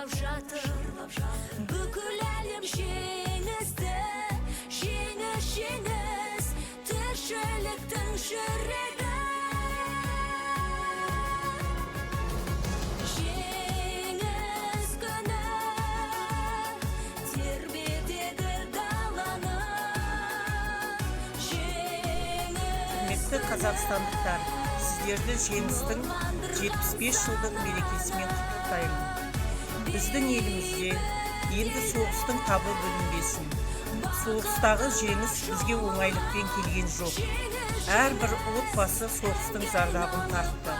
Жырлап жатыр бүкіл әлем жеңісті. Жеңіс, жеңіс, тіршіліктің жүрегі. Жеңіс күні тербетеді даланы. Жеңіс Құрметті қазақстандықтар, сіздерді Жеңістің 75 жылдық мерекесімен құттықтаймын. Біздің елімізде енді соғыстың табы бүлінбесін. Соғыстағы жеңіс бізге оңайлықпен келген жоқ. Әрбір отбасы соғыстың зардабын тартты.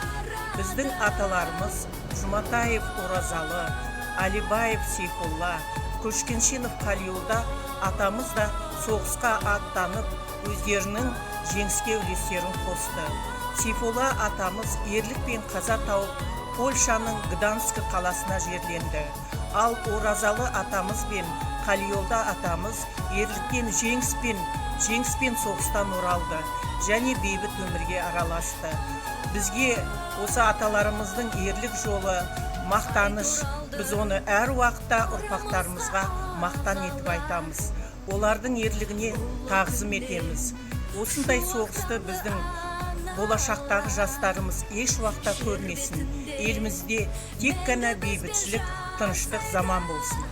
Біздің аталарымыз Жұматаев Оразалы, Алибаев Сейфолла, Көшкеншинов Қалиолда атамыз да соғысқа аттанып, өздерінің жеңіске үлестерін қосты. Сейфолла атамыз ерлікпен қаза тауып, Польшаның Гданск қаласына жерленді. Ал Оразалы атамыз бен Қалиолда атамыз ерлікпен жеңіспен соғыстан оралды және бейбіт өмірге араласты. Бізге осы аталарымыздың ерлік жолы мақтаныш. Біз оны әр уақытта ұрпақтарымызға мақтан етіп айтамыз, олардың ерлігіне тағзым етеміз. Осындай соғысты біздің болашақтағы жастарымыз еш уақытта көрмесін. Елімізде тек қана бейбітшілік, тыныштық заман болсын.